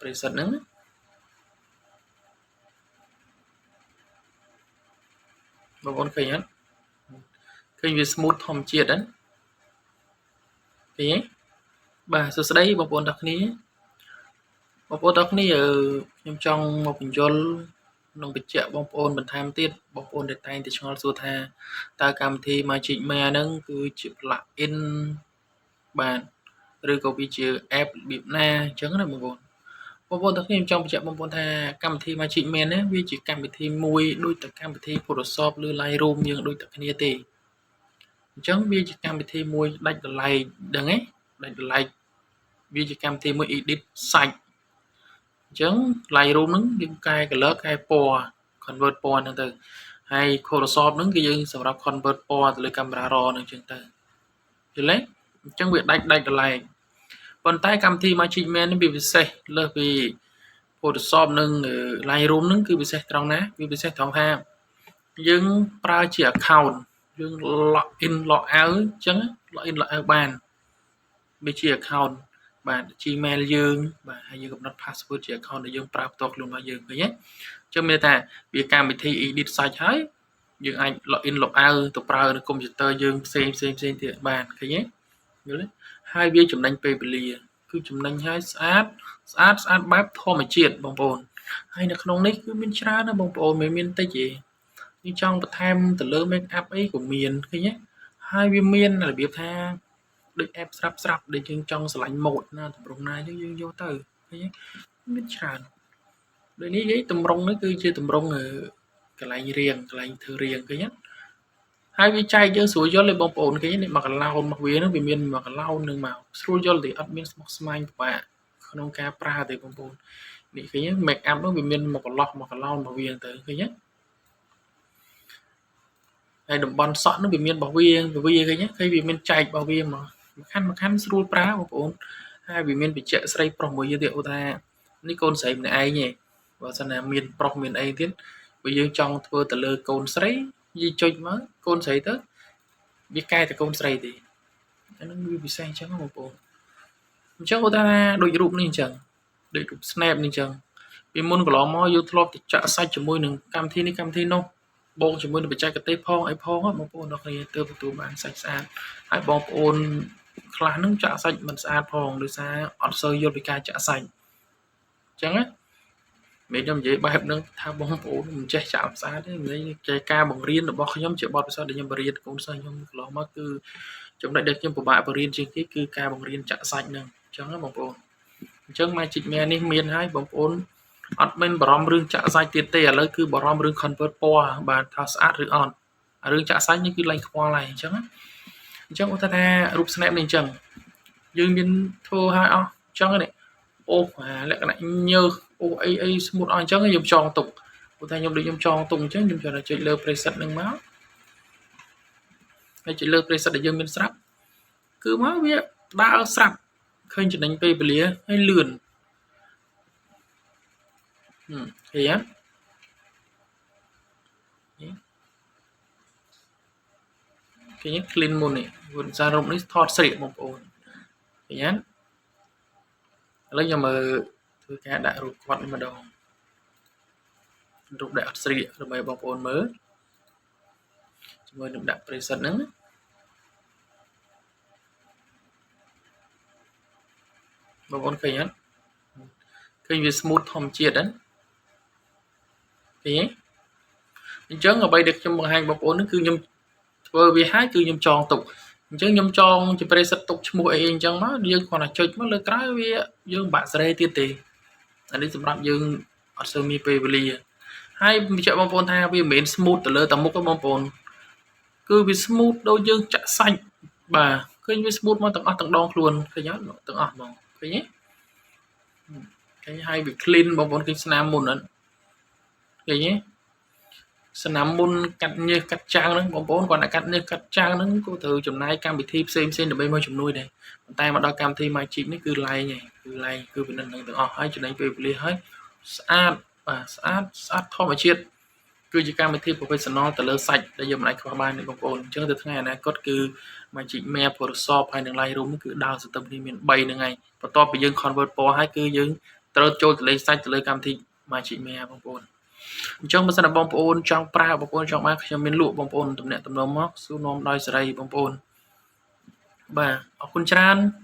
preset ហ្នឹងបងប្អូនឃើញអត់ឃើញវា smooth ធម្មជាតិហ្នឹងឃើញទេបាទសួស្តីបងប្អូនទាំងគ្នាបងប្អូនទាំងគ្នាខ្ញុំចង់មកបញ្យល់និងបញ្ជាក់បងប្អូនបន្ថែមទៀតបងប្អូនដែលតែងតែឆ្ងល់សួរថាតើកម្មវិធី Magic Mail ហ្នឹងគឺជា plugin បាទឬក៏វាជា app របៀបណាអញ្ចឹងណាបងប្អូនបងប្អូនទាំងគ្នាខ្ញុំចង់បញ្ជាក់បងប្អូនថាកម្មវិធី Magic Mail នេះវាជាកម្មវិធីមួយដូចតែកម្មវិធី Photoshop ឬ Lightroom យើងដូចតែគ្នាទេអញ្ចឹងវាជាកម្មវិធីមួយដាច់ដライដឹងទេដាច់ដライវាជាកម្មវិធីមួយ edit សាច់អញ្ចឹង Lightroom ហ្នឹងយើងកែ color កែពណ៌ convert ពណ៌ហ្នឹងទៅហើយ Photoshop ហ្នឹងគឺយើងសម្រាប់ convert ពណ៌ទៅលើកាមេរ៉ា RAW ហ្នឹងអញ្ចឹងទៅយល់ទេអញ្ចឹងវាដាច់ដាច់ដライប៉ុន្តែកម្មវិធី Magic Man នេះវាពិសេសលើសពី Photoshop និង Lightroom ហ្នឹងគឺពិសេសត្រង់ណាវាពិសេសត្រង់ថាយើងប្រើជា account យើង log in log out អញ្ចឹង log in log out បានវាជា account បាទ Gmail យើងបាទហើយយើងកំណត់ password ជា account ដែលយើងប្រើផ្ទាល់ខ្លួនរបស់យើងឃើញទេអញ្ចឹងមានន័យថាវាកម្មវិធី edit សាច់ហើយយើងអាច log in log out ទៅប្រើនៅកុំព្យូទ័រយើងផ្សេងផ្សេងផ្សេងទៀតបានឃើញទេយល់ទេហើយវាចំណេញពេលវេលាគឺចំណេញហើយស្អាតស្អាតស្អាតបែបធម្មជាតិបងប្អូនហើយនៅក្នុងនេះគឺមានច្រើនណាស់បងប្អូនមិនមានតិចទេយើងចង់បន្ថែមទៅលើ make up អីក៏មានឃើញទេហើយវាមានរបៀបថាដូច app ស្រាប់ស្រាប់ដែលយើងចង់ឆ្លាញ់ម៉ូដណាតម្រង់ណាយើងយើងយកទៅឃើញទេមានច្រើនដូចនេះនិយាយតម្រង់នេះគឺជាតម្រង់កន្លែងរៀងកន្លែងធ្វើរៀងឃើញទេហើយវាចែកយើងស្រួលយល់ទេបងប្អូនឃើញនេះមកកឡោនរបស់វានឹងវាមានមកកឡោននឹងមកស្រួលយល់ទេអត់មានស្មុគស្មាញពិបាកក្នុងការប្រើទេបងប្អូននេះឃើញ make up នោះវាមានមកកន្លោះមកកឡោនរបស់វាទៅឃើញទេហើយតំបន់សក់នោះវាមានរបស់វាវាឃើញឃើញវាមានចែករបស់វាមកមួយខាន់មួយខាន់ស្រួលប្រើបងប្អូនហើយវាមានបញ្ជាក់ស្រីប្រុសមួយទៀតឧទាហរណ៍នេះកូនស្រីម្នាក់ឯងទេបើសិនណាមានប្រុសមានអីទៀតបើយើងចង់ធ្វើទៅលើកូនស្រីយើងចុចមកកូនស្រីទៅវាកែតែកូនស្រីទេអានឹងវាពិសេសអញ្ចឹងបងប្អូនអញ្ចឹងឧទាហរណ៍ដូចរូបនេះអញ្ចឹងដូចរូប snap នេះអញ្ចឹងពីមុនកន្លងមកយើងធ្លាប់ទៅចាក់សាច់ជាមួយនឹងកម្មវិធីនេះកម្មវិធីនោះបូកជាមួយនឹងបច្ចេកទេសផងអីផងបងប្អូនអរគ្នាទើបទទួលបានសាច់ស្អាតហើយបងប្អូនខ្លះនឹងចាក់សាច់មិនស្អាតផងដោយសារអត់សូវយល់ពីការចាក់សាច់អញ្ចឹងណាមិនខ្ញុំនិយាយបែបហ្នឹងថាបងប្អូនមិនចេះចាក់ស្អាតទេមិនចេះការបង្រៀនរបស់ខ្ញុំជាបទពិសោធន៍ដែលខ្ញុំបរៀនកូនសិស្សខ្ញុំកន្លងមកគឺចំណុចដែលខ្ញុំពិបាកបរៀនជាងគេគឺការបង្រៀនចាក់សាច់ហ្នឹងអញ្ចឹងណាបងប្អូនអញ្ចឹង Magic Man នេះមានហើយបងប្អូនអត់មានបារម្ភរឿងចាក់សាច់ទៀតទេឥឡូវគឺបារម្ភរឿង convert ពណ៌បាទថាស្អាតឬអត់រឿងចាក់សាច់នេះគឺឡើងខ្វល់ហើយអញ្ចឹងណាអញ្ចឹងឧទាហរណ៍ថារូប snap នេះអញ្ចឹងយើងមានធ្វើឲ្យអស់អញ្ចឹងនេះអូអាលក្ខណៈញើសអូអីអី smooth អស់អញ្ចឹងខ្ញុំចងទុកឧទាហរណ៍ខ្ញុំដូចខ្ញុំចងទុកអញ្ចឹងខ្ញុំចង់តែចុចលើ preset នឹងមកហើយចុចលើ preset ដែលយើងមានស្រាប់គឺមកវាដើរស្រាប់ឃើញចំណេញពេលវេលាហើយលឿនឃើញទេឃើញ clean មុននេះព្រោះសាររូបនេះថតស្រៀកបងប្អូនឃើញទេឥឡូវខ្ញុំមើលធ្វើការដាក់រូបគាត់នេះម្ដងរូបដែលអត់ស្រៀកដើម្បីបងប្អូនមើលជាមួយនឹងដាក់ preset ហ្នឹងបងប្អូនឃើញអត់ឃើញវា smooth ធម្មជាតិហ្នឹងឃើញទេអញ្ចឹងអ្វីដែលខ្ញុំបង្ហាញបងប្អូនហ្នឹងគឺខ្ញុំធ្វើវាហើយគឺខ្ញុំចងទុកអញ្ចឹងខ្ញុំចងជា preset ទុកឈ្មោះអីអញ្ចឹងមកយើងគ្រាន់តែចុចមកលើក្រោយវាយើងបាក់សេរីទៀតទេអានេះសម្រាប់យើងអត់សូវមានពេលវេលាហើយបញ្ជាក់បងប្អូនថាវាមិនមែន smooth ទៅលើតែមុខទេបងប្អូនគឺវា smooth ដូចយើងចាក់សាច់បាទឃើញវា smooth មកទាំងអស់ទាំងដងខ្លួនឃើញអត់ទាំងអស់ហ្មងឃើញទេឃើញហើយវា clean បងប្អូនឃើញស្នាមមុនអត់ឃើញទេស្នាមមុនកាត់ញើសកាត់ចាងហ្នឹងបងប្អូនគាត់តែកាត់ញើសកាត់ចាងហ្នឹងក៏ត្រូវចំណាយកម្មវិធីផ្សេងផ្សេងដើម្បីមកជំនួយដែរប៉ុន្តែមកដល់កម្មវិធី Magic នេះគឺឡែងហើយគឺឡែងគឺពិនិត្យនឹងទាំងអស់ហើយចំណេញពេលវេលាហើយស្អាតបាទស្អាតស្អាតធម្មជាតិគឺជាកម្មវិធី professional ទៅលើសាច់ដែលយើងមិនអាចខ្វះបានទេបងប្អូនអញ្ចឹងទៅថ្ងៃអនាគតគឺ Magic Mirror Photoshop ហើយនិង Lightroom គឺដើរសន្ទឹមគ្នាមាន3ហ្នឹងហើយបន្ទាប់ពីយើង convert ពណ៌ហើយគឺយើង ត្រូវចូលទៅលេងសាច់ទៅលើកម្មវិធី Magic Mirror បងប្អូនអញ្ចឹងបើសិនណាបងប្អូនចង់ប្រើបងប្អូនចង់បានខ្ញុំមានលក់បងប្អូនទំនាក់ទំនងមកសួរនាំដោយសេរីបងប្អូនបាទអរគុណច្រើន។